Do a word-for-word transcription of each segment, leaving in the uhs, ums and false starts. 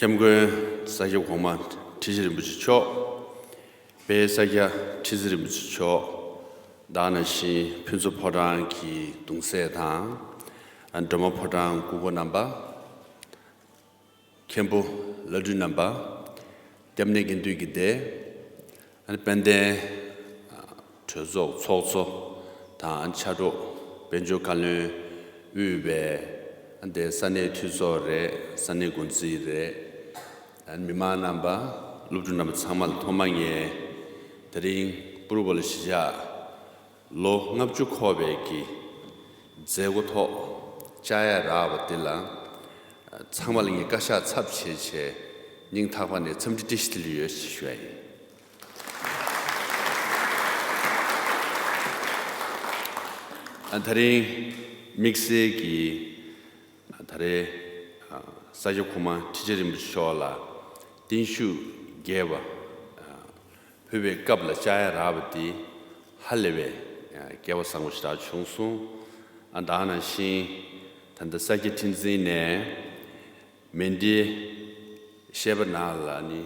སྐྱབས་མགོན་ས་སྐྱ་གོང་མ་ཁྲི་ཆེན་རིན་པོ་ཆེ་མཆོག་དཔལ་ས་སྐྱ་ཁྲི་འཛིན་རིན་པོ་ཆེ་མཆོག་དེ་ནང་བཞིན་ཕུན་ཚོགས་ཕོ་བྲང་གི་གདུང་སྲས་དང་། སྒྲོལ་མ་ཕོ་བྲང་སྐུ་འཁོར་རྣམ་པ། མཁན་པོ་བླ་སྤྲུལ་རྣམ་པ། སྐྱབས་གནས་དགེ་འདུན་གྱི་སྡེ། དཔལ་ལྡན་གྲོས་ཚོགས་ཚོགས་གཙོ་དང་ཕྱག་རོགས་དཔལ་འབྱོར་བཀའ་བློན་དབུས་པའི་དེ་ས་གནས་འཐུས་ཚོགས་རེད། ས་གནས་འགོ་འཛིན་རེད། མི་མང་རྣམ་པ། སློབ་ཕྲུག་རྣམ་པ་ཚང་མ་ལ་ཐོག་མར་ངས་དེ་རིང་པུ་རུ་བ་ལ་གཞིས་ཆགས་ལོ་ལྔ་བཅུ་འཁོར་བའི་གི་མཛད་སྒོ་ཐོག་བཅར་ཡ་རག་པ་འདི་ལ་ཚང་མ་ལ་ངས་བཀའ་ཤག་ཚབ་བྱས་བྱས་སྙིང་ཐག་པ་ནས་འཚམས་འདྲི་བཀྲ་ཤིས་བདེ་ལེགས་ཡོད་ཞེས་ཞུ་ཡ་ཡིན། ཨ། དེ་རིང་དམིགས་བསལ་གྱིས་ད་རེས་ཨ་ས་སྐྱ་གོང་མ་ཁྲི་ཆེན་རིན་པོ་ཆེ་མཆོག་ལ་བརྟན་བཞུགས་རྒྱས་པ་ཨ་ཕུལ་བའི་སྐབས་ལ་བཅར་ཡ་རག་པ་འདི་ཧ་ལས་པའི་ཨ་སྐལ་བ་བཟང་པོ་ཞེ་དྲག་བྱུང་སོང་། ཨ། དེ་ནང་བཞིན་ད་ལྟ་ས་སྐྱ་ཁྲི་འཛིན་ནས་མཎྜལ་བཤད་པ་ནང་ལ་ནི་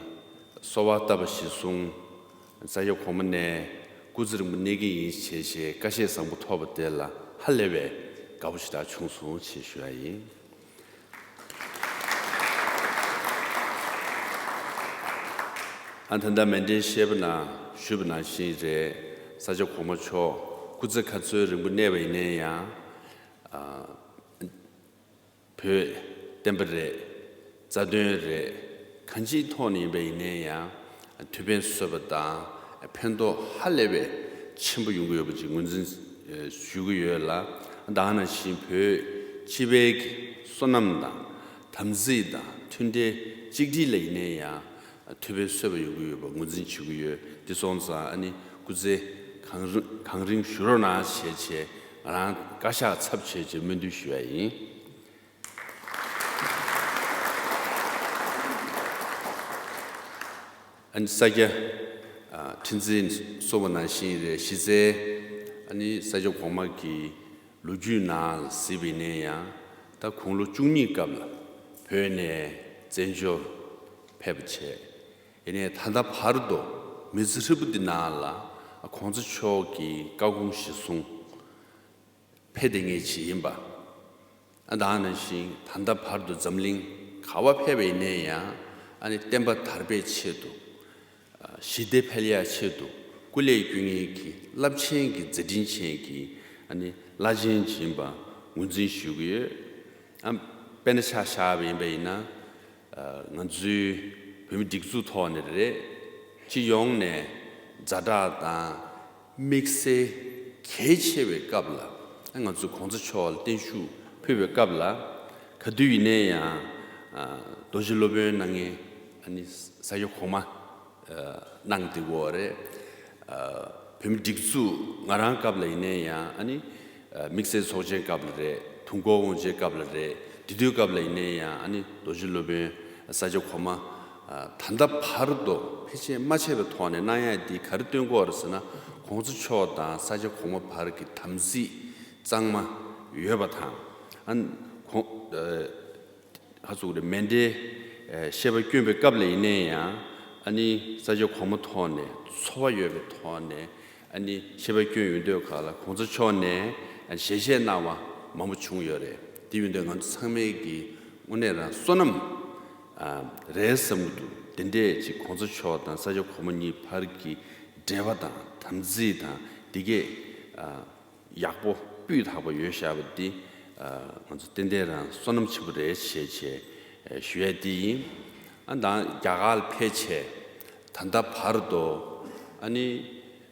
གསོལ་བ་བཏབ་པ་གཞིར་བཟུང་ས་སྐྱ་གོང་མ་ནས་སྐུ་ཚེ་རིང་པོ་གནས་ཀྱི་ཡིན་ཞེས་བཤད། བཀའ་བཞེས་བཟང་པོ་ཐོབ་པ་དེ་ལ་ཧ་ལས་པའི་དགའ་པོ་ཞེ་དྲག་བྱུང་སོང་ཞེས་ཞུ་ཡ་ཡིན། ཨ། ད་ལྟ་མཎྜལ་བཤད་པ་ནང་ཞུས་པ་ནང་བཞིན་རེད། ས་སྐྱ་གོང་མ་མཆོག་སྐུ་ཚེ་ག་ཚོད་རིང་པོ་གནས་པ་ཡིན་ན་ཡང་ཨ་བོད་བསྟན་པ་རེད། རྩ་དོན་རེད། གང་ཅིའི་ཐོག་ནས་ཡིན་པ་ཡིན་ན་ཡང་ཐུགས་ཕན་གསོས་པ་དང་ཕན་ཐོགས་ཧ་ལས་པའི་ཆེན་པོ་ཡོང་གི་ཡོད་པ་ཅིག་ངོས་འཛིན་ཞུ་གི་ཡོད་ལ། དེ་ནང་བཞིན་བོད་སྤྱི་པའི་གི་བསོད་ནམས་དང་དམ་ཚིག་དང་མཐུན་སྒྲིལ་གཅིག་སྒྲིལ་ལ་ཡིན་ན་ཡང་ཐུགས་ཕན་གསོས་པ་ཡོང་གི་ཡོད་པ་ངོས་འཛིན་བྱེད་ཀྱི་ཡོད། དེ་སོང་ཙང་ཨ་ནི་སྐུ་ཚེ་གང་རིང་གང་རིང་བཞུགས་རོགས་གནང་བྱས་བྱས་ང་རང་བཀའ་ཤག་ཚབ་བྱས་བྱས་སྨོན་འདུན་ཞུ་ཡ་ཡིན། ཨ་ནི་ས་སྐྱ་ཨ་ཁྲི་འཛིན་གསུངས་པ་ནང་བཞིན་རེད། གཞི་རྩའི་ཨ་ནི་ས་སྐྱ་གོང་མ་གི་ལོ་རྒྱུས་ནང་ལ་གཟིགས་པ་ཡིན་ན་ཡང་ད་དགུང་ལོ་བཅུ་གཉིས་སྐབས་ལ་བོད་ནས་བཙན་བྱོལ་ཕེབས་པ་བྱས། ཡིན་ནའི་ད་ལྟ་བར་དུ་མི་ཚེ་ཧྲིལ་པོ་འདི་ནང་ལ་གོང་ས་མཆོག་གི་བཀའ་དགོངས་གཞིར་བཟུང་ཕེབས་བསྡད་མཁན་ཅིག་ཡིན་པ། ཨ། དེ་ནང་བཞིན་ད་ལྟ་བར་དུ་འཛམ་གླིང་ག་བ་ཕེབས་པ་ཡིན་ན་ཡང་ཨ་ནི་བསྟན་པ་དར་སྤེལ་ཆེད་དུ། ཨ། ཞི་བདེ་འཕེལ་ཡག་ཆེད་དུ་སྐུ་ལས་བསྐྱོན་མཁན་གྱི་རླབས་ཆེན་གྱི་མཛད་འཕྲིན་ཅན་གྱི་ཨ་ནི་བླ་ཆེན་ཅིག་ཡིན་པ་ངོས་འཛིན་ཞུ་གི་ཡོད། ཨ། དཔེར་ན་ཆ་བཞག་པ་ཡིན་པ་ཡིན་ན། ང་ཚོའི་བོད་མི་སྒྲིག་འཛུགས་ཐོག་ནས་རེད། སྤྱི་ཡོངས་ནས་ཛ་དྲག་དང་དམིགས་བསལ་གལ་ཆེ་བའི་སྐབས་ལ་ང་ཚོས་གོང་ས་མཆོག་ལ་བརྟན་བཞུགས་ཕུལ་བའི་སྐབས་ལ་ག་དུས་ཡིན་ནའི་ཡང་རྡོ་རྗེ་སློབ་དཔོན་གནང་མཁན་ཨ་ནི་ས་སྐྱ་གོང་མ་གནང་བསྡད་ཡོད་རེད། བོད་མི་སྒྲིག་འཛུགས་ང་རང་སྐབས་ལ་ཡིན་ནའི་ཡང་ཨ་ནི། དམིགས་བསལ་ཚོགས་ཆེན་སྐབས་ལ་རེད། དུས་འཁོར་དབུ་འབྱེད་སྐབས་ལ་རེད། དེ་དུས་སྐབས་ལ་ཡིན་ནའི་ཡང་ཨ་ནི་རྡོ་རྗེ་སློབ་དཔོན་ས་སྐྱ་གོང་མ་ད་ལྟ་བར་དུ་ཕལ་ཆེར་མ་ཆད་པའི་ཐོག་ནས་གནང་ཡ་འདི་ག་རེ་སྟོན་གྱི་ཡོད་རེད་ཟེར་ན། གོང་ས་མཆོག་དང་ས་སྐྱ་གོང་མ་བར་གྱི་དམ་ཚིག་གཙང་མ་ཡོད་པ་དང་། ཨ་ནི་གོང་ཧ་ཚུགས་རེད། མཎྜལ་བཤད་པ་བསྐྱོན་པའི་སྐབས་ལ་ཡིན་ནའི་ཡང་ཨ་ནི་ས་སྐྱ་གོང་མ་ཐོག་ནས་ཚོར་བ་ཡོད་པའི་ཐོག་ནས་ཨ་ནི་བཤད་པ་བསྐྱོན་ཡོང་དུས་སྐབས་ལ་གོང་ས་མཆོག་ནས་ཨ་ནི་ཞལ་བཞེས་གནང་བ་མང་པོ་བྱུང་ཡོད་རེད། དེ་ཡིན་དུས་ང་ཚོ་ཚང་མས་ཀྱི་དངོས་གནས་རང་བསོད་ནམས་ཨ་རེད་བསམ་གྱི་འདུག་དེ་འདྲས་ཅིག་གོང་ས་མཆོག་དང་ས་སྐྱ་གོང་མ་གཉིས་བར་གྱི་འབྲེལ་བ་དང་དམ་ཚིག་དང་དེ་གས་ཨ། ཡག་པོ་སྤུས་དག་པོ་ཡོད་བཞག་པ་འདི་ང་ཚོ་ཏན་ཏན་རང་བསོད་ནམས་ཆེན་པོ་རེད་ཞེས་བྱས་ཞུ་ཡ་འདི་ཡིན། ཨ། ད་རྒྱ་གར་ལ་ཕེབས་བྱས་ད་ལྟ་བར་དུ་ཨ་ནི་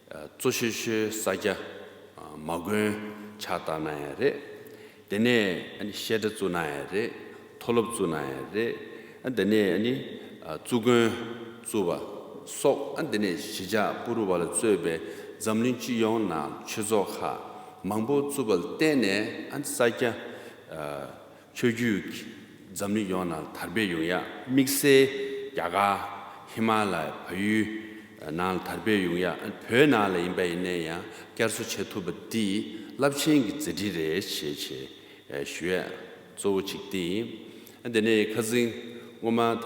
གཙོ་ཆེ་ཤོས་ས་སྐྱ་མ་དགོན་ཕྱག་བཏབ་གནང་ཡ་རེད། དེ་ནས་ཨ་ནི་བཤད་གྲྭ་བཙུགས་གནང་ཡ་རེད། མཐོ་སློབ་བཙུགས་གནང་ཡ་རེད། ཨ། དེ་ནས་ཨ་ནི་ཨ་བཙུགས་དགོན་བཙུགས་པ་སོགས། ཨ། དེ་ནས་གཞིས་ཆགས་པུ་རུ་བ་ལ་གཙོས་པའི་འཛམ་གླིང་སྤྱི་ཡོངས་ནང་ཆོས་ཚོགས་ཁག་མང་པོ་བཙུགས་པ་ལ་བརྟེན་ནས་ཨ་ནི་ས་སྐྱ་ཨ་ཆོས་བརྒྱུད་ཀྱི་འཛམ་གླིང་ཡོངས་ནང་དར་སྤེལ་ཡོང་ཡ། དམིགས་བསལ་རྒྱ་གར་ཧི་མ་ལ་ཡའི་བལ་ཡུལ་ནང་ལ་དར་སྤེལ་ཡོང་ཡ། ཨ། བོད་ནང་ལ་ཡིན་པ་ཡིན་ན་ཡང་བསྐྱར་གསོ་བྱེད་ཐུབ་པ་འདི་རླབས་ཆེན་གྱི་མཛད་འཕྲིན་རེད་ཞེས་བྱས། ཨེ། ཞུ་ཡ་གཙོ་བོ་གཅིག་དེ་ཡིན། ཨ། དེ་ནས་ཁ་སང་སྔོན་མ་ད་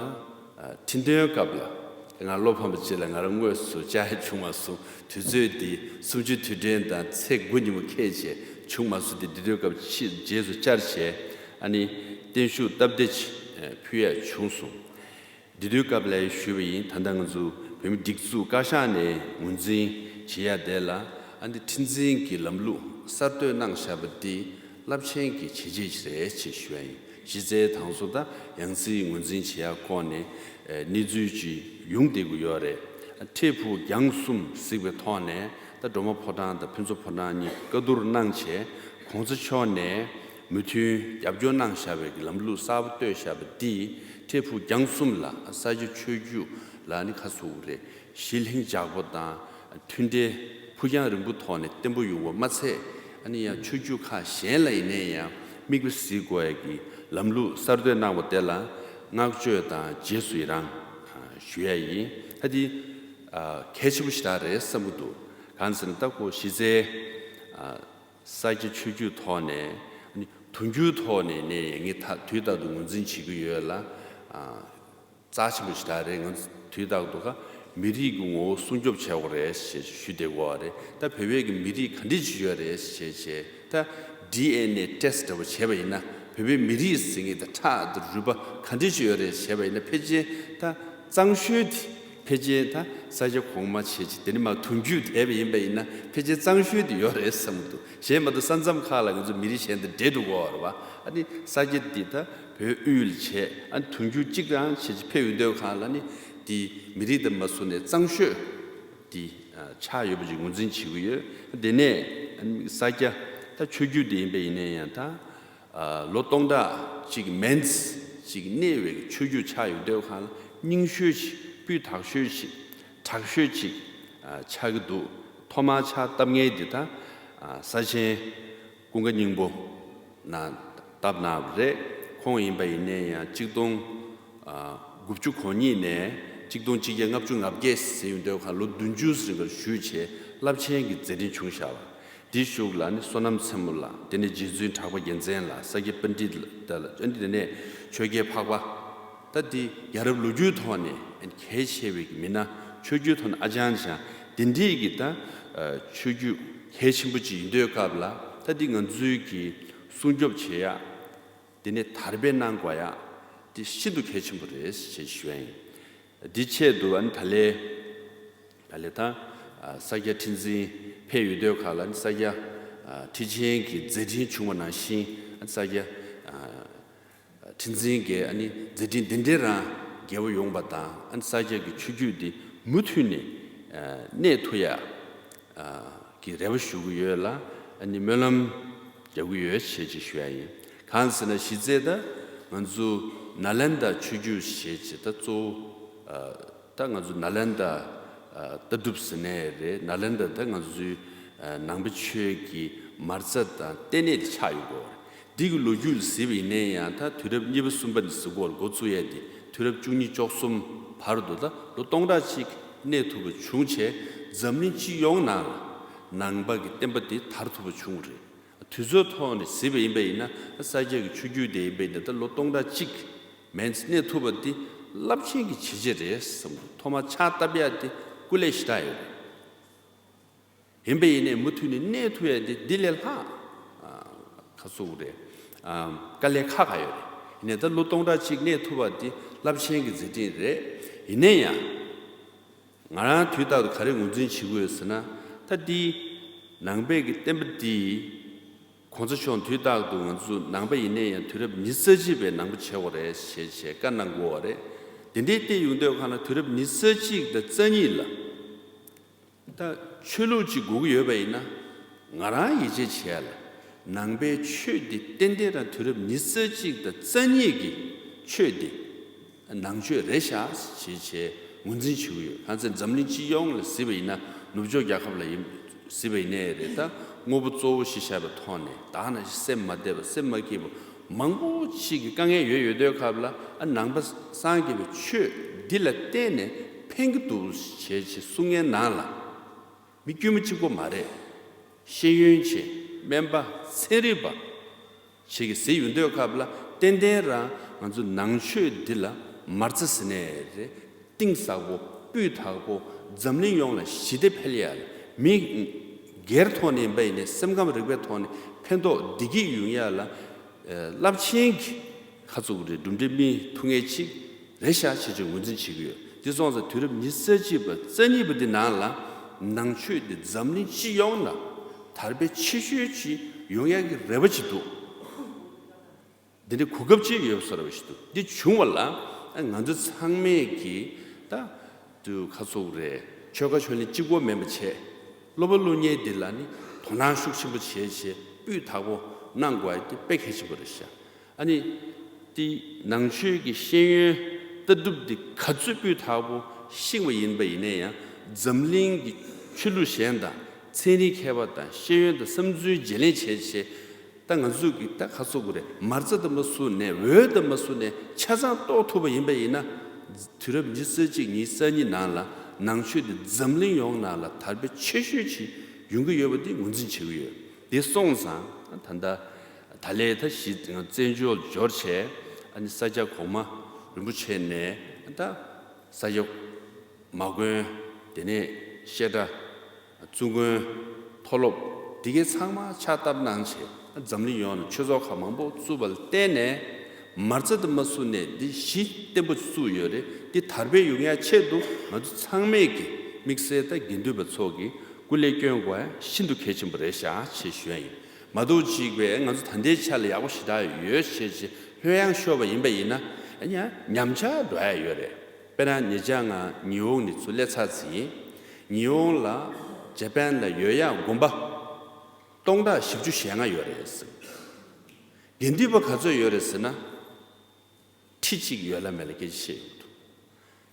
ཁྲི་འདོན་སྐབས་ལ་ང་བློ་ཕམ་པ་ཅིག་ལ་ང་རང་དངོས་སུ་བཅར་ཡ་བྱུང་མ་སོང་། དུས་ཚོད་འདི་གསུམ་བཅུའི་དུས་དྲན་དང་ཚེས་དགུ་ཉིན་མོ་ཁེལ་བྱས་བྱུང་མ་སོང་། དེ་འདི་དུས་སྐབས་ཕྱི་རྗེས་སུ་བཅར་བྱས་ཨ་ནི་བརྟན་བཞུགས་སྟབས་བདེ་ཅིག་ཕུལ་ཡ་བྱུང་སོང་། འདི་དུས་སྐབས་ལ་ཞུས་པ་ཡིན། ད་ལྟ་ང་ཚོ་བོད་མི་སྒྲིག་འཛུགས་བཀའ་ཤག་ནས་ངོས་འཛིན་བྱེད་ཡ་དེ་ལ་ཨ་ནི་ཁྲི་འཛིན་གྱི་ལམ་ལུགས་གསར་གཏོད་གནང་བཞག་པ་འདི་རླབས་ཆེན་གྱི་བྱས་རྗེས་ཤིག་རེད་ཅེས་ཞུ་ཡ་ཡིན། གཞི་རྩའི་དང་སོ་ད་ཡང་སྲིད་ངོས་འཛིན་བྱེད་ཡ་སྐོར་ནས་གནས་ཚུལ་ཅིག་ཡོང་བསྡད་ཀྱི་ཡོད་རེད། འཕྲལ་ཕུགས་རྒྱང་གསུམ་གཟིགས་པའི་ཐོག་ནས་ད་སྒྲོལ་མ་ཕོ་བྲང་དང་ཕུན་ཚོགས་ཕོ་བྲང་གཉིས་བཀའ་བསྡུར་གནང་བྱས་གོང་ས་མཆོག་ནས་མོས་མཐུན་རྒྱབ་སྐྱོར་གནང་བཞག་པའི་ལམ་ལུགས་གསར་པ་བཏོད་བཞག་པ་འདིས་འཕྲལ་ཕུགས་རྒྱང་གསུམ་ལ་ས་སྐྱ་ཆོས་བརྒྱུད་ལ་ནི་ཁ་གསོ་རེད། གཞི་ལྷིང་འཇགས་པོ་དང་མཐུན་སྒྲིལ་ཕུགས་རྒྱང་རིང་པོའི་ཐོག་ནས་བརྟན་པོ་ཡོང་བ་མ་ཚད། ཨ་ནི་ཡང་ཆོས་བརྒྱུད་ཁག་གཞན་ལ་ཡིན་ནའི་ཡང་དམིགས་པ་གཟིགས་དགོས་ཡ་གི་ལམ་ལུགས་གསར་གཏོད་གནང་བ་དེ་ལ་བསྔགས་བརྗོད་དང་རྗེས་སུ་ཡི་རང་ཞུ་ཡ་ཡིན། ད་འདི་གལ་ཆེན་པོ་ཞེ་དྲག་རེད་བསམ་གྱི་འདུག་གང་ཟེར་ན་ད་ཁོ་གཞི་རྩའི་ས་སྐྱ་ཆོས་བརྒྱུད་ཐོག་ནས་ཨ་ནི་དུས་འགྱུར་ཐོག་ནས་ནས་ངས་ད་དུས་རྟག་ཏུ་ངོས་འཛིན་བྱེད་ཀྱི་ཡོད་ལ། རྩ་ཆེན་པོ་ཞིག་རེད། ང་ཚོ་དུས་རྟག་ཏུ་ཁ་མི་རིགས་ཀྱི་ངོ་བོ་སྲུང་སྐྱོབ་བྱེད་དགོས་རེད་ཞེས་ཞུ་བསྡད་ཀྱི་ཡོད་རེད། ད་བོད་པའི་གི་མི་རིགས་ག་འདྲ་ཅིག་ཡོད་རེད་ཞེས་བྱས་ད་ཌི་ཨེན་ཨེ་ཊེ་སི་ཊི་འདྲ་པོ་བྱས་པ་ཡིན་ན་བོད་པའི་མི་རིགས་ཟེར་མཁན་དེ་ཁྲག་དང་རུས་པ་ག་འདྲ་ཅིག་ཡོད་རེད་བྱས་པ་ཡིན་ན་ཕལ་ཆེར་ད་གཙང་ཤོས་དེ་ཕལ་ཆེར་ད་ས་སྐྱ་གོང་མ་བྱས་ཅིག་དེ་ནི་མ་དུས་འགྱུར་འདས་པ་ཡིན་པ་ཡིན་ན་ཕལ་ཆེར་གཙང་ཤོས་དེ་ཡོད་རེད་བསམ་གྱི་འདུག་གཞན་མ་གཏོགས་ས་མཚམས་ཁག་ལ་ང་ཚོ་མི་རིགས་གཞན་དང་འབྲེལ་འགྲོ་གི་ཡོད་རེད་བ། ཨ་ནི་ས་སྐྱ་འདི་ད་བོད་དབུས་ལ་བྱས་ཨ་ནི་དུས་འགྱུར་གཅིག་རང་བྱས་ཅིག་ཕེབས་ཡོང་དུས་གང་ལ་ནི་འདི་མི་རིགས་དང་མ་བཟུང་ནས་གཙང་ཤོས་འདི་ཆགས་ཡོད་པ་ཅིག་ངོས་འཛིན་བྱེད་ཀྱི་ཡོད། དེ་ནས་ཨ་ནི་ས་སྐྱ་ད་ཆོས་བརྒྱུད་འདི་ཡིན་པ་ཡིན་ན་ཡང་ད་ལོ་སྟོང་ཕྲག་གཅིག་མན་ཅིག་གནས་པའི་ཆོས་བརྒྱུད་ཆགས་ཡོང་དུས་གང་ལ་རྙིང་ཤོས་ཅིག་སྤུས་དག་ཤོས་ཅིག་དྲག་ཤོས་ཅིག་ཆགས་ཀྱི་འདུག་ཐོག་མར་ཕྱག་བཏབ་མཁན་འདི་ད་ས་ཆེན་ཀུན་དགའ་སྙིང་པོ་ན་བཏབ་གནང་བ་རེད། ཁོང་ཡིན་པ་ཡིན་ནའི་ཡང་གཅིག་སྟོང་དགུ་བཅུ་གོ་གཉིས་ནས་གཅིག་སྟོང་གཅིག་བརྒྱ་ལྔ་བཅུ་ང་བརྒྱད་ཟེར་ཡོང་དུས་ཁ་ལོ་བདུན་ཅུ་ཟིན་པར་ཞུས་བྱས་རླབས་ཆེན་གྱི་མཛད་འཕྲིན་བྱུང་བཞག་པ། འདི་གཞུག་ལ་ནི་བསོད་ནམས་མཚན་མོ་ལ་དེ་ནས་རྗེ་བཙུན་གྲགས་པ་རྒྱལ་མཚན་ལ་ས་སྐྱ་པཎྜི་ཏ་ལ་ཨ་ནི་དེ་ནས་ཆོས་རྒྱལ་འཕགས་པ། ད་འདི་རྒྱལ་རབས་ལོ་རྒྱུས་ཐོག་ནས་གལ་ཆེ་བའི་མི་སྣ་ཆོས་བརྒྱུད་ཐོག་ནས་ཨ་ཅང་ཅང་དེ་འདྲའི་གི་ད་ཆོས་བརྒྱུད་གལ་ཆེན་པོ་ཅིག་ཡིན་དུས་སྐབས་ལ་ད་འདི་ང་ཚོའི་གི་སྲུང་སྐྱོབ་བྱེད་ཡག་དེ་ནས་དར་སྤེལ་གནང་དགོས་ཡག་དེ་ཤིན་ཏུ་གལ་ཆེན་པོ་རེད་ཅེས་ཞུ་ཡ་ཡིན། འདི་ཆེད་དུ་ཨ་ནི་ད་ལས་ད་ལས་ད་ས་སྐྱ་ཁྲི་འཛིན་ཕེབས་ཡོད་དུས་ཁ་ལ་ཨ་ནི་ས་སྐྱ་ཁྲི་ཆེན་གྱི་མཛད་འཕྲིན་བྱུང་བ་ནང་བཞིན་ཨ་ནི་ས་སྐྱ་ཁྲི་འཛིན་གྱི་ཨ་ནི་མཛད་འཕྲིན་འདི་འདྲའི་རང་རྒྱས་པོ་ཡོང་བ་དང་ཨ་ནི་ས་སྐྱ་གི་ཆོས་བརྒྱུད་འདི་མུ་མཐུད་ནས་གནས་ཐུབ་ཡ་གི་རེ་བ་ཞུ་གི་ཡོད་ལ་ཨ་ནི་སྨོན་ལམ་རྒྱག་གི་ཡོད་ཞེས་ཅིག་ཞུ་ཡ་ཡིན། གང་ཟེར་ན་གཞི་རྩའི་ད་ང་ཚོ་ནཱ་ལེནྡྲ་ཆོས་བརྒྱུད་ཞེས་ཅིག་ད་གཙོ་བོ་ད་ང་ཚོ་ནཱ་ལེནྡྲ་ལྟ་གྲུབ་ཟེར་ནའི་རེད། ནཱ་ལེནྡྲ་ད་ང་ཚོའི་ནང་པའི་ཆོས་ཀྱི་མ་རྩ་དང་ལྟེ་གནས་དེ་ཆགས་ཡོད་དགོས་རེད། འདི་གི་ལོ་རྒྱུས་ལ་གཟིགས་པ་ཡིན་ནའི་ཡང་ད་དུས་རབས་གཉིས་པ་གསུམ་པ་ནས་གཟིགས་སྐོར་འགོ་བཙུགས་ཡས་དེ་དུས་རབས་བཅུ་གཉིས་བཅུ་གསུམ་བར་དུ་ད་ལོ་སྟོང་ཕྲག་གཅིག་གནས་ཐུབ་པ་བྱུང་བྱས་འཛམ་གླིང་སྤྱི་ཡོངས་ནང་ལ་ནང་པ་གི་བསྟན་པ་དེ་དར་ཐུབ་པ་བྱུང་བ་རེད། དུས་ཚོད་ཐོག་ནས་གཟིགས་པ་ཡིན་པ་ཡིན་ན་ས་སྐྱ་གི་ཆོས་བརྒྱུད་དེ་ཡིན་པ་ཡིན་ན་ད་ལོ་སྟོང་ཕྲག་གཅིག་མན་གནས་ཐུབ་པ་དེ་རླབས་ཆེན་གྱི་བྱས་རྗེས་རེད་བསམ་གི། ཐོག་མར་ཕྱག་བཏབ་ཡ་དེ་སྐུ་ལས་ཞེ་དྲག་ཡོད་རེད། ཡིན་པ་ཡིན་ནའི་མུ་མཐུད་ནས་གནས་ཐུབ་ཡ་དེ་འདི་ལས་ལྷག་ཁ་སོ་རེད། དཀའ་ལས་ཁག་ཁག་ཡོད་རེད། ཡིན་ནའི་ད་ལོ་སྟོང་ཕྲག་གཅིག་གནས་ཐུབ་པ་དེ་རླབས་ཆེན་གྱི་མཛད་འཕྲིན་རེད། ཡིན་ནའི་ཡང་ང་རང་དུས་རྟག་ཏུ་ག་རེ་ངོས་འཛིན་བྱེད་དགོས་ཟེར་ན་ད་འདི་ནང་པའི་གི་བསྟན་པ་འདི་གོང་ས་མཆོག་དུས་རྟག་ཏུ་ང་ཚོ་ནང་པ་ཡིན་ནའི་ཡང་དུས་རབས་ཉི་ཤུ་རྩ་གཅིག་པའི་ནང་པ་བྱེད་དགོས་རེད་ཞེས་བྱས་བཀའ་གནང་དགོས་པ་རེད། དེ་འདྲའི་བལྟས་ཡོང་དུས་གང་ལ་དུས་རབས་ཉི་ཤུ་རྩ་གཅིག་དང་རྩ་གཉིས་ལ། ད་ཆོས་ལུགས་གཅིག་དགོས་ཀྱི་ཡོད་པ་ཡིན་ན། ང་རང་ཡིད་ཆེས་བྱས་ལ། ནང་པའི་ཆོས་འདི་ཏན་ཏན་རང་དུས་རབས་ཉི་ཤུ་རྩ་གཅིག་དང་རྩ་གཉིས་ཀྱི་ཆོས་འདི་ནང་ཆོས་རེད་ཤག་ཅེས་བྱས་ངོས་འཛིན་བྱེད་ཀྱི་ཡོད། གང་ཚེ་འཛམ་གླིང་སྤྱི་ཡོངས་ལ་གཟིགས་པ་ཡིན་ན་ནུབ་ཕྱོགས་རྒྱལ་ཁབ་ལ་ཡིན་གཟིགས་པ་ཡིན་ནའི་རེད། ད་དངོས་པོ་གཙོ་བོ་གཞི་བཞག་པའི་ཐོག་ནས་ད་ནང་བཞིན་སེམས་མ་བདེ་བ་སེམས་མ་སྐྱིད་པ་མང་པོ་ཞིག་གི་དཀའ་ངལ་ཡོད་ཡོད་དུས་སྐབས་ལ་ཨ་ནང་པ་སངས་རྒྱས་པའི་ཆོས་འདི་ལ་བརྟེན་ནས་ཕན་གྱི་འདུག་ཅེས་བྱས་གསུང་མཁན་ནང་ལ། མི་དཀྱུས་མ་གཅིག་པོ་མ་རེད། ཤེས་ཡོན་ཅན་སྨན་པ་ཚན་རིག་པ་ཞིག་གིས་གཟིགས་ཡོང་དུས་སྐབས་ལ་ཏན་ཏན་རང་ང་ཚོ་ནང་ཆོས་འདི་ལ་ མ་རྩ་ཟེར་ནས་རེད། གཏིང་ཟབ་པོ་སྤུས་དག་པོ་འཛམ་གླིང་ཡོངས་ལ་ཞི་བདེ་འཕེལ་ཡ་ལ། མི་སྒེར་ཐོག་ནས་ཡིན་པ་ཡིན་ནའི་སེམས་ཁམས་རིག་པའི་ཐོག་ནས་ཕན་ཐོགས་བདེ་སྐྱིད་ཡོང་ཡ་ལ་རླབས་ཆེན་གྱི་ཁ་ཚུགས་རེད། གྲུབ་འབྲས་སྨིན་ཐུབ་མཁན་ཅིག་རེད་ཤག་ཅེས་ཀྱི་ངོས་འཛིན་བྱེད་ཀྱི་ཡོད། དེ་སོང་ཙང་དུས་རབས་ཉི་ཤུ་རྩ་གཅིག་པ་རྩ་གཉིས་པ་འདི་ནང་ལ་ནང་ཆོས་འདི་འཛམ་གླིང་སྤྱི་ཡོངས་ལ་དར་སྤེལ་ཆེ་ཤོས་ཅིག་ཡོང་ཡ་གི་རེ་བ་ཅིག་འདུག་འདི་འདྲའི་གོ་སྐབས་ཅིག་ཡོད་པ་བཟོ་འདྲ་ཞིག་འདུག་འདི་བྱུང་བ་ལ་ང་ཚོ་ཚང་མས་ཀྱིས་ད་དུ་ཁ་ཚུགས་རེད། ཆོལ་ཁ་ཆོས་ལུགས་གཅིག་པོ་མིན་པ་བྱས། སློབ་པ་སློབ་གཉེར་འདི་ལ་ནི་དོ་སྣང་ཤུགས་ཆེན་པོ་བྱས་བྱས་སྤུས་དག་པོ་གནང་དགོས་ཡ་དེ་དཔེ་གལ་ཆེན་པོ་རེད་ཤག་ཨ་ནི་དེ་ནང་ཆོས་ཀྱི་ཤེས་ཡོན་ལྟ་གྲུབ་འདི་ག་ཚོད་སྤུས་དག་པོ་ཤེས་པ་ཡིན་པ་ཡིན་ན་ཡང་འཛམ་གླིང་གི་ཆོས་ལུགས་གཞན་དང་ཚན་རིག་མཁས་པ་དང་ཤེས་ཡོན་དང་བསམ་ཚུལ་བརྗེ་ལེན་བྱས་བྱས། ད་ང་ཚོས་ཀྱི་ད་ཁ་ཚུགས་ཀྱི་རེད། མ་རྩ་དང་མ་བཟུང་ནས་འོས་དང་མ་བཟུང་ནས་ཆ་ཚང་རྟོགས་ཐུབ་པ་ཡིན་པ་ཡིན་ན། དུས་རབས་ཉི་ཤུ་རྩ་གཅིག་ཉི་ཤུ་རྩ་གཉིས་ནང་ལ་ནང་ཆོས་འདི་འཛམ་གླིང་ཡོངས་ནང་ལ་དར་སྤེལ་ཆེ་ཤོས་ཅིག་ཡོང་གི་ཡོད་པ་འདི་ངོས་འཛིན་བྱེད་ཀྱི་ཡོད། དེ་སོང་ཙང་ད་ལྟ་ད་ལས་ད་གཞི་བཙན་བྱོལ་འབྱོར་བྱས། ཨ་ནི་ས་སྐྱ་གོང་མ་རིན་པོ་ཆེ་ནས་ད་ས་སྐྱ་མ་དགོན། དེ་ནས་བཤད་གྲྭ། བཙུན་དགོན། མཐོ་སློབ། འདི་གའི་ཚང་མ་ཕྱག་བཏབ་གནང་བྱས། འཛམ་གླིང་ཡོངས་ནས་ཆོས་ཚོགས་ཁག་མང་པོ་བཙུགས་པ་ལ་བརྟེན་ནས་མ་རྩ་དེ་མ་བཟུང་ནས་འདི་གཞི་བརྟན་པོ་བཙུགས་ཡོད་རེད། འདི་དར་སྤེལ་ཡོང་ཡ་ཆེད་དུ་ང་ཚོ་ཚང་མས་ཀྱི་དམིགས་བསལ་ད་དགེ་འདུན་པ་ཚོ་གི་སྐུ་ལས་བསྐྱོན་དགོས་ཡ་ཤིན་ཏུ་གལ་ཆེན་པོ་རེད་ཤག་ཅེས་ཞུ་ཡ་ཡིན། མ་གཏོགས་གཅིག་པས་ང་ཚོ་ད་ལྟའི་ཆ་ལ་ཡག་པོ་ཞེ་དྲག་ཡོད་ཅེས་ཅེས་ལྷོད་ཡངས་ཤོར་བ་ཡིན་པ་ཡིན་ན་ཡང་ཉམས་ཆག་འགྲོ་ཡ་ཡོད་རེད། དཔེར་ན་ཉེ་ཆར་ང་ཉི་ཧོང་ནས་ཚུར་སླེབས་ཚར་ཟིན། ཉི་ཧོང་ལ་ཇ་པན་ལ་ཡོད་ཡག་དགོན་པ་སྟོང་ཕྲག་བཞི་བཅུ་ཞེ་ལྔ་ཡོད་རེད་ཟེར། དགེ་འདུན་པ་ག་ཚོད་ཡོད་རེད་ཟེར་ན། ཁྲི་གཅིག་ཡོད་ལ་མེད་ལ་སྐད་ཆ་བཤད་ཡོང་གི་འདུག་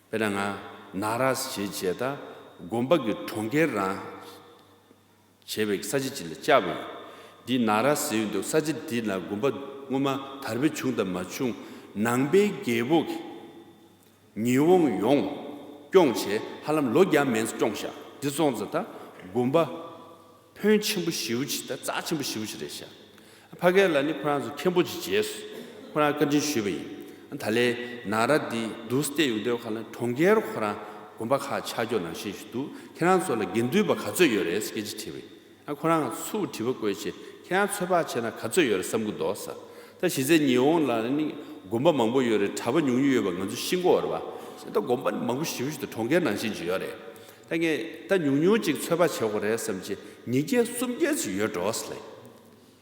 དཔེར་ན་ང་ན་ར་ཞེས་བྱས་ད་དགོན་པ་གི་གྲོང་ཁྱེར་རང་བྱས་པའི་ས་ཆ་ཅིག་ལ་བཅར་བ་ཡིན། འདི་ན་ར་ཟེར་ཡོང་འདུག་ས་ཆ་འདི་ལ་དགོན་པ་སྔོན་མ་དར་སྤེལ་བྱུང་དང་མ་བྱུང་ནང་པའི་རྒྱལ་པོ་གིས་ཉི་ཧོང་ཡོངས་སྐྱོང་བྱས་ཧ་ལམ་ལོ་བརྒྱ་མན་སྐྱོང་བཞག་འདི་སོང་ཙང་ད་དགོན་པ་ཕོན་ཆེན་པོ་ཞེ་པོ་ཅིག་ད་རྩ་ཆེན་པོ་ཞེ་པོ་ཅིག་རེད་ཤག་ཕ་གི་ལ་ནི་ཁོ་རང་ཚོ་མཁན་པོ་ཅིག་བྱས་སོང་། ཁོ་རང་བཀའ་དྲིན་ཞུས་པ་ཡིན། ད་ལས་ན་ར་འདི་འདུག་སྟེ་ཡོང་དུས་ཁ་ལ་གྲོང་ཁྱེར་ཁོ་རང་དགོན་པ་ཁག་ཆགས་ཀྱོག་ནང་བཞིན་ཞིག་འདུག་ཁྱེད་རང་ཚོ་ལ་དགེ་འདུན་པ་ག་ཚོད་ཡོད་རེད་སྐད་ཆ་དྲིས་པ་ཡིན། ཨ་ཁོ་རང་ཚུར་དྲི་བ་བཀོད་བྱས་ཁྱེད་རང་ཚོད་དཔག་བྱས་ན་ག་ཚོད་ཡོད་རེད་བསམ་གྱི་འདུག་ཟེར། ད་གཞི་རྩའི་ཉི་ཧོང་ལ་ནི་དགོན་པ་མང་པོ་ཡོད་རེད། གྲྭ་པ་ཉུང་ཉུང་ཡོད་པ་ང་ཚོ་ཤེས་ཀྱི་ཡོད་རེད་པ། ད་དགོན་པ་མང་པོ་ཞེ་པོ་ཞིག་འདུག་གྲོང་ཁྱེར་ནང་བཞིན་ཅིག་ཡོད་རེད། ད་ངས་ད་ཉུང་ཉུང་ཅིག་ཚོད་དཔག་བྱེད་དགོས་རེད་བསམ་བྱས་ཉིས་བརྒྱ་སུམ་བརྒྱ་ཅིག་ཡོད་འགྲོ་ཟེར་ལབ།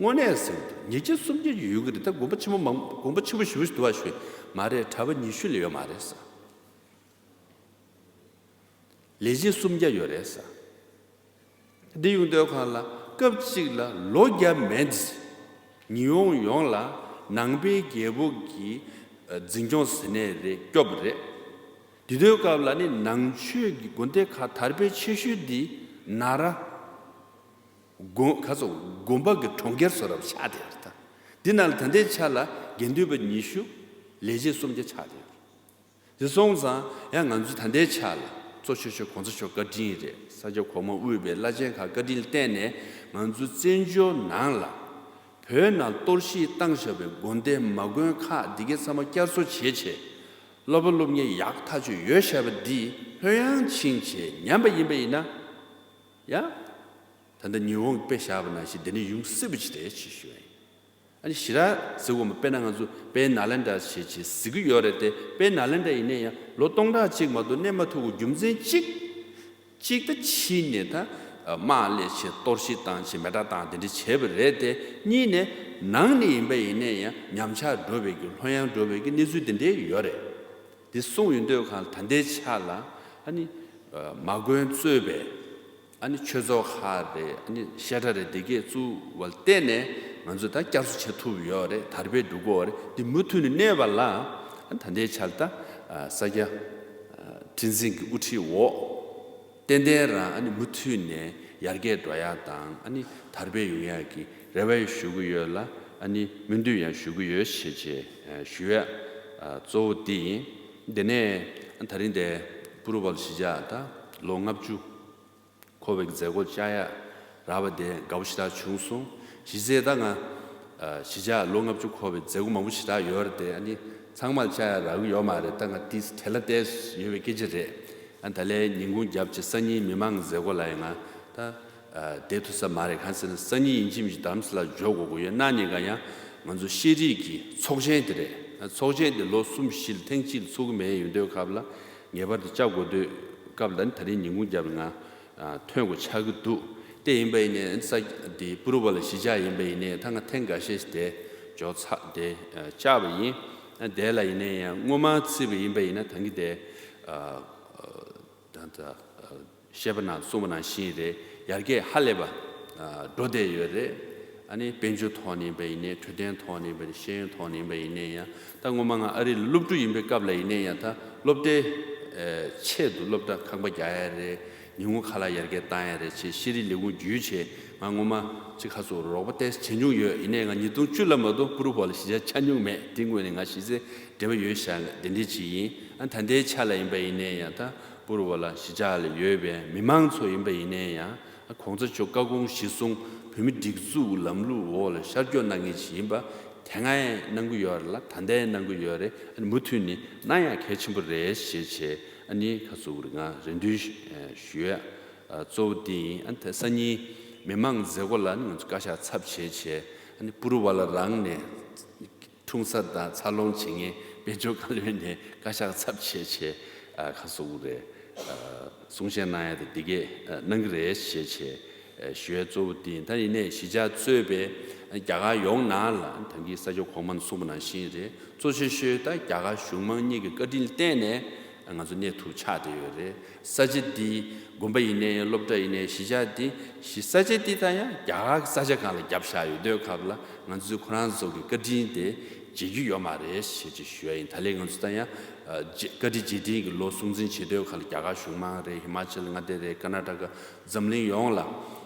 དངོས་གནས་ཟེར་གྱི་འདུག་ཉིས་བརྒྱ་སུམ་བརྒྱ་ཅིག་ཡོད་ཀྱི་རེད། ད་དགོན་པ་ཆེན་པོ་མང་དགོན་པ་ཆེན་པོ་ཞེ་པོ་ཞིག་འདུག་པ་ཞུ་མ་རེད། གྲྭ་པ་ཉི་ཤུ་ལས་ཡོད་མ་རེད་ཟེར། ལས་བྱེད་སུམ་བརྒྱ་ཡོད་རེད་ཟེར། འདི་ཡོང་དུས་སྒང་ལ་སྐབས་གཅིག་ལ་ལོ་བརྒྱ་མན་ཉི་ཧོང་ཡོངས་ལ་ནང་པའི་རྒྱལ་པོ་གི་འཛིན་སྐྱོང་ཟེར་ནས་རེད་སྐྱོབ་རེད། དེ་དུས་སྐབས་ལ་ནི་ནང་ཆོས་ཀྱི་དགོན་སྡེ་ཁག་དར་སྤེལ་ཆེ་ཤོས་འདི་ན་ར་དགོན་ཁ་ཚོ་དགོན་པ་གི་གྲོང་ཁྱེར་བཟོ་འདྲ་ཆགས་བསྡད་ཡོད་རེད། ད་འདི་ནང་ལ་ད་ལྟའི་ཆ་ལ་དགེ་འདུན་པ་ཉི་ཤུ་ལས་བྱེད་སུམ་བརྒྱ་ཆགས་བསྡད་ཡོད་རེད། དེ་སོང་ཙང་ཡང་ང་ཚོ་ད་ལྟའི་ཆ་ལ་གཙོ་ཆེ་ཤོས་གོང་ས་མཆོག་བཀའ་དྲིན་རེད། ས་སྐྱ་གོང་མ་དབུས་པའི་བླ་ཆེན་ཁག་བཀའ་དྲིན་ལ་བརྟེན་ནས་ང་ཚོ་བཙན་བྱོལ་ནང་ལ་བོད་ནང་གཏོར་བཤིག་བཏང་བཞག་པའི་དགོན་སྡེ་མ་དགོན་ཁག་འདི་གའི་ཚང་མ་བསྐྱར་གསོ་བྱེད་ཆེད་སློབ་པ་སློབ་གཉེར་ཡག་ཐག་ཆོད་ཡོད་བཞག་པ་འདི་ལྷོད་ཡངས་ཕྱིན་ཆད་ཉམས་པ་ཡིན་པ་ཡིན་ན་ཡང་ད་ལྟ་ཉི་ཧོང་གིས་དཔེ་བཞག་པ་ནང་བཞིན་འདི་ནས་ཡོང་སྲིད་པ་ཅིག་རེད་ཅེས་ཞུ་བ་ཡིན། ཨ་ནི་ཞེ་དྲག་ཟེར་དགོས་མ་དཔེར་ན་ང་ཚོ་དཔལ་ནཱ་ལེནྡྲ་ཞེས་བྱས་ཟེར་གྱི་ཡོད་རེད་དེ། དཔལ་ནཱ་ལེནྡྲ་ཡིན་ན་ཡང་ལོ་སྟོང་ཕྲག་གཅིག་མ་གཏོགས་གནས་མ་ཐུབ་པའི་རྒྱུ་མཚན་གཅིག་གཅིག་ད་ཕྱིས་ནས་ད་དམག་སླེབས་བྱས་གཏོར་བཤིག་བཏང་བྱས་མེ་སྲེག་བཏང་དེ་འདྲ་བྱས་པ་རེད་དེ། གཉིས་ནས་ནང་ནས་ཡིན་པ་ཡིན་ན་ཡང་ཉམས་ཆག་འགྲོ་བའི་གི་ལྷོད་ཡངས་འགྲོ་བའི་གི་གནས་ཚུལ་དེ་འདྲ་ཡོད་རེད། དེ་གསུངས་ཡོང་དུས་སྒང་ལ་ད་ལྟའི་ཆ་ལ་ཨ་ནི་མ་དགོན་གཙོས་པའི་ཨ་ནི་ཆོས་ཚོགས་ཁག་རེད། ཨ་ནི་བཤད་གྲྭ་རེད། འདི་གས་བཙུགས་པ་ལ་བརྟེན་ནས་ང་ཚོས་ད་བསྐྱར་གསོ་བྱེད་ཐུབ་ཡོད་རེད། དར་སྤེལ་འགྲོ་གི་ཡོད་རེད། འདི་མུ་མཐུད་ནས་གནས་པ་ལ་ཨ་ནི་ད་ལྟའི་ཆར་ད་ས་སྐྱ་ཁྲི་འཛིན་གྱི་དབུ་ཁྲིད་འོག་ཏན་ཏན་རང་ཨ་ནི་མུ་མཐུད་ནས་ཡར་རྒྱས་འགྲོ་ཡག་དང་ཨ་ནི་དར་སྤེལ་ཡོང་ཡག་གི་རེ་བ་ཞུ་གི་ཡོད་ལ། ཨ་ནི་སྨོན་འདུན་ཡང་ཞུ་གི་ཡོད་ཞེས་བྱས་ཞུ་ཡ་གཙོ་བོ་འདི་ཡིན། དེ་ནས་ད་རིང་དེ་པུ་རུ་བལ་གཞིས་ཆགས་ད་ལོ་ལྔ་བཅུ། འཁོར་བའི་མཛད་སྒོ་བཅར་ཡ་རག་པ་དེ་དགའ་པོ་ཞེ་དྲག་བྱུང་སོང་། གཞི་རྩའི་ད་ང་ གཞིས་ཆགས་ལོ་ལྔ་བཅུ་འཁོར་བའི་མཛད་སྒོ་མང་པོ་ཞེ་དྲག་ཡོད་རེད་དེ། ཨ་ནི་ཚང་མར་བཅར་ཡ་རག་གི་ཡོད་མ་རེད། ད་ང་ཏིས་བྲེལ་བ་བལྟས་ཡོད་པའི་སྐད་ཆ་རེད། ཨ་ད་ལན་ཉིན་གུང་རྒྱབ་ཆེ་སང་ཉིན་མི་མང་མཛད་སྒོ་ལ་ཡང་ང་ད་བསྡད་ཐུབ་ས་མ་རེད། གང་ཟེར་ན་སང་ཉིན་ཡིན་གཅིག་མིན་གཅིག་རྡ་རམ་ས་ལ་འབྱོར་དགོས་ཀྱི་ཡོད། གནངས་ཉིན་ཀ་ཡང་ང་ཚོ་ཤེས་རིག་གི་ཚོགས་ཆེན་དེ་རེད། ཚོགས་ཆེན་དེ་ལོ་གསུམ་བཞི་ལ་ཐེངས་གཅིག་ལ་ཚུགས་ཀྱི་མེད། ཡོད་དུས་སྐབས་ལ་ངེས་པར་དུ་བཅར་དགོས་དུས་སྐབས་ལ་ནི་ད་རིང་ཉིན་གུང་རྒྱབ་ལ་ང་ཐོན་དགོས་ཆགས་ཀྱི་འདུག་དེ་ཡིན་པ་ཡིན་ནའི་ས་འདི་པུ་རུ་བ་ལ་གཞིས་ཆགས་ཡིན་པ་ཡིན་ནའི་ད་ང་ཐེངས་འགའ་ཤས་ཤིག་དེ་འབྱོར་ཚར་དེ་བཅར་བ་ཡིན། དེ་ལ་ཡིན་ནའི་ཡང་སྔོན་མ་བརྩིས་པ་ཡིན་པ་ཡིན་ན་ད་གིན་དེ་ད་ད་བཤད་པ་ནང་གསུངས་པ་ནང་བཞིན་རེད། ཡར་རྒྱས་ཧ་ལས་པ་འགྲོ་བསྡད་ཡོད་རེད། ཨ་ནི་དཔལ་འབྱོར་ཐོག་ནས་ཡིན་པ་ཡིན་ནའི་འཕྲོད་བསྟེན་ཐོག་ནས་ཡིན་པ་ཡིན་ནའི་ཤེས་ཡོན་ཐོག་ནས་ཡིན་པ་ཡིན་ནའི་ཡང་ད་སྔོན་མ་ང་ཨ་རི་ལ་སློབ་ཕྲུག་ཡིན་པའི་སྐབས་ལ་ཡིན་ནའི་ཡང་ད་སློབ་གྲྭའི་ཆེད་དུ་སློབ་གྲྭ་ཁང་པ་རྒྱག་ཡ་རེད། ཉིན་གུང་ཁ་ལག་ཡར་རྒྱས་བཏང་ཡ་རེད་ཅེས་ཤེས་རིག་ལས་ཁུངས་བརྒྱུད་བྱས་ང་སྔོན་མ་ཅིག་ཁ་སོ་རོགས་པ་ཏོག་ཙམ་བྱེད་མྱོང་ཡོད། ཡིན་ནའི་ང་ཉིས་སྟོང་བཅུ་ལ་མ་གཏོགས་པུ་རུ་བ་ལ་གཞིས་ཆགས་ཆགས་མྱོང་མེད། དེ་སྔོན་ནས་ང་གཞིས་རྩེ་འབྲེལ་བ་ཡོད་ཤག་དེ་འདྲའི་ཅིག་ཡིན། ཨ་ད་ལྟའི་ཆ་ལ་ཡིན་པ་ཡིན་ནའི་ཡང་ད་པུ་རུ་བ་ལ་གཞིས་ཆགས་ལ་ཡོད་པའི་མི་མང་ཚོ་ཡིན་པ་ཡིན་ནའི་ཡང་ཨ་གོང་ས་མཆོག་བཀའ་དགོངས་གཞིར་བཟུང་བོད་མི་སྒྲིག་འཛུགས་ལམ་ལུགས་འོག་ལ་ཤར་བསྐྱོད་གནང་མཁན་ཅིག་ཡིན་པ་དེ་སྔ་ཡང་གནང་གི་ཡོད་རེད་ལ་ད་ལྟ་ཡང་གནང་གི་ཡོད་རེད། ཨ་ནི་མུ་མཐུད་ནས་གནང་ཡང་གལ་ཆེན་པོ་རེད་ཞེས་བྱས་ཨ་ནི་ཁ་སོ་རེ་ང་རེ་འདུན་ཞུ་ཡ། གཙོ་བོ་དེ་ཡིན། ཨ་ནི་སང་ཉིན་མི་མང་མཛད་སྒོ་ལ་ནི་ང་ཚོ་བཀའ་ཤག་ཚབ་བྱས་བྱས་ཨ་ནི་པུ་རུ་བ་ལ་རང་ནས་འཁྲུངས་ས་དང་འཚར་ལོངས་བྱེད་མཁན་དཔལ་འབྱོར་བཀའ་བློན་ནས་བཀའ་ཤག་ཚབ་བྱས་བྱས་ཁ་སོ་རེ་གསུང་བཤད་གནང་ཡ་དེ་འདི་གས་གནང་གི་རེད་ཞེས་བྱས་ཞུ་ཡ་གཙོ་བོ་དེ་ཡིན། ད་ཡིན་ནའི་གཞིས་ཆགས་གཙོས་པའི་རྒྱ་གར་ཡོངས་ནང་ལ་ད་གིན་ས་སྐྱ་གོང་མ་ནས་གསུངས་པ་ནང་བཞིན་རེད། གཙོ་ཆེ་ཤོས་ད་རྒྱ་གར་གཞུང་མང་གཉིས་ཀྱི་བཀའ་དྲིན་ལ་བརྟེན་ནས་ང་ཚོ་གནས་ཐུབ་ཆགས་བསྡད་ཡོད་རེད། ས་ཆ་འདི་དགོན་པ་ཡིན་ནའི་སློབ་གྲྭ་ཡིན་ནའི་གཞིས་ཆགས་འདི་གཞི་ས་ཆ་འདི་ད་ཡང་རྒྱ་གར་གྱི་ས་ཆ་སྒང་ལ་བརྒྱབ་བཞག་ཡོད་དུས་སྐབས་ལ་ང་ཚོས་ཁོ་རང་ཚོ་གི་བཀའ་དྲིན་དེ་བརྗེད་རྒྱུ་ཡོད་མ་རེད་ཞེས་ཅིག་ཞུ་ཡ་ཡིན། ད་ལན་ང་ཚོ་ད་ཡང་བཀའ་དྲིན་རྗེས་དྲན་གྱི་ལོ་སྲུང་བརྩི་བྱེད་དུས་སྐབས་ལ་རྒྱ་གར་གཞུང་མང་རེད། ཧི་མ་ཅལ་མངའ་སྡེ་རེད། ཀར་ན་ཊ་ཀ་འཛམ་གླིང་ཡོངས་ལ་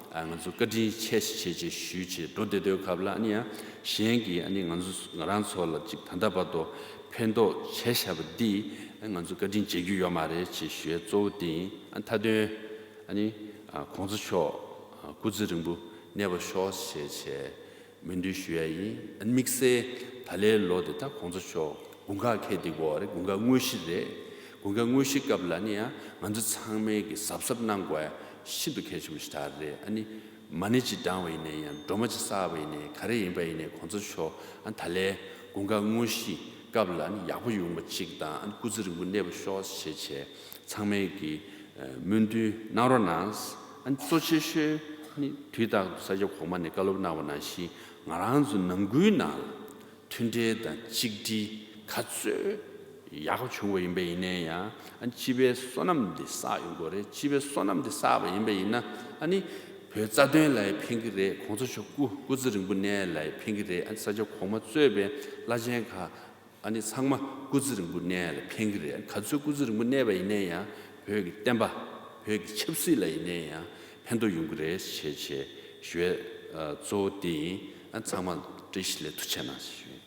ང་ཚོ་བཀའ་དྲིན་ཆེ་ཞེས་ཅིག་ཞུས་བྱས་འགྲོ་བསྡད་དུས་སྐབས་ལ་ཨ་ནི་ཡང་གཞན་གྱིས་ཨ་ནི་ང་ཚོ་ང་རང་ཚོ་ལ་ཅིག་ད་ལྟ་བར་དུ་ཕན་ཐོགས་བྱས་བཞག་པ་འདི་ང་ཚོ་བཀའ་དྲིན་འཇལ་རྒྱུ་ཡོད་མ་རེད་ཅེས་ཞུ་ཡས་གཙོ་བོ་དེ་ཡིན། ཨ་མཐའ་དོན་ཨ་ནི་ཨ་གོང་ས་མཆོག་ཨ་སྐུ་ཚེ་རིང་པོ་གནས་པར་ཤོག་ཞེས་བྱས་སྨོན་འདུན་ཞུ་ཡས་ཡིན། ཨ་ནི་དམིགས་བསལ་ད་ལའི་ལོ་དེ་ད་གོང་ས་མཆོག་དགུན་ཁ་འཁེལ་བསྡད་ཀྱི་ཡོད་རེད། དགུན་ཁ་དངོས་གཞི་རེད། དགུན་ཁ་དངོས་གཞི་སྐབས་ལ་ནི་ཡང་ང་ཚོ་ཚང་མས་ཀྱི་གཟབ་གཟབ་གནང་དགོས་ཡ་ཤིན་ཏུ་གལ་ཆེན་པོ་ཞིག་ད་རེད། ཨ་ནི་མ་ཎི་གཅིག་བགྲངས་པ་ཡིན་ནའི་ཡང་སྒྲོལ་མ་གཅིག་བསགས་པ་ཡིན་ནའི་ག་རེ་ཡིན་པ་ཡིན་ནའི་གོང་ས་མཆོག་ཨ་ད་ལའི་དགུན་ཁ་དངོས་གཞི་སྐབས་ལ་ནི་ཡག་པོ་ཡོང་བ་གཅིག་དང་། ཨ་ནི་སྐུ་ཚེ་རིང་པོ་གནས་པར་ཤོག་ཞེས་བྱས་ཚང་མས་ཀྱི་ཨ་སྨོན་འདུན་གནང་རོགས་གནང་། ཨ་ནི་གཙོ་ཆེ་ཤོས་ནི་དུས་རྟག་ཏུ་ས་སྐྱ་གོང་མ་ནས་བཀའ་སློབ་གནང་བ་ནང་བཞིན་ང་རང་ཚོ་ནང་ཁུལ་ནང་ལ་མཐུན་སྒྲིལ་དང་གཅིག་སྒྲིལ་ག་ཚོད་ཡག་པོ་བྱུང་བ་ཡིན་པ་ཡིན་ནའི་ཡང་ཨ་ནི་སྤྱི་པའི་བསོད་ནམས་འདི་བསགས་ཡོང་དགོས་རེད། སྤྱི་པའི་བསོད་ནམས་འདི་བསགས་པ་ཡིན་པ་ཡིན་ན་ཨ་ནི་བོད་རྩ་དོན་ལ་ཡང་ཕན་གྱི་རེད། གོང་ས་མཆོག་སྐུ་སྐུ་ཚེ་རིང་པོ་གནས་ལ་ཡང་ཕན་གྱི་རེད། ཨ་ནི་ས་སྐྱ་གོང་མ་གཙོས་པའི་བླ་ཆེན་ཁག་ཨ་ནི་ཚང་མ་སྐུ་ཚེ་རིང་པོ་གནས་ལ་ཕན་གྱི་རེད། ག་ཚོད་སྐུ་ཚེ་རིང་པོ་གནས་པ་ཡིན་ནའི་ཡང་བོད་ཀྱི་བསྟན་པ་བོད་ཀྱི་ཆབ་སྲིད་ལ་ཡིན་ནའི་ཡང་ཕན་ཐོགས་ཡོང་གི་རེད་ཞེས་བྱས་ཞུ་ཡས་གཙོ་བོ་དེ་ཡིན། ཨ་ཚང་མ་བཀྲ་ཤིས་བདེ་ལེགས། ཐུགས་རྗེ་གནང་ཞེས་ཞུ་ཡིན།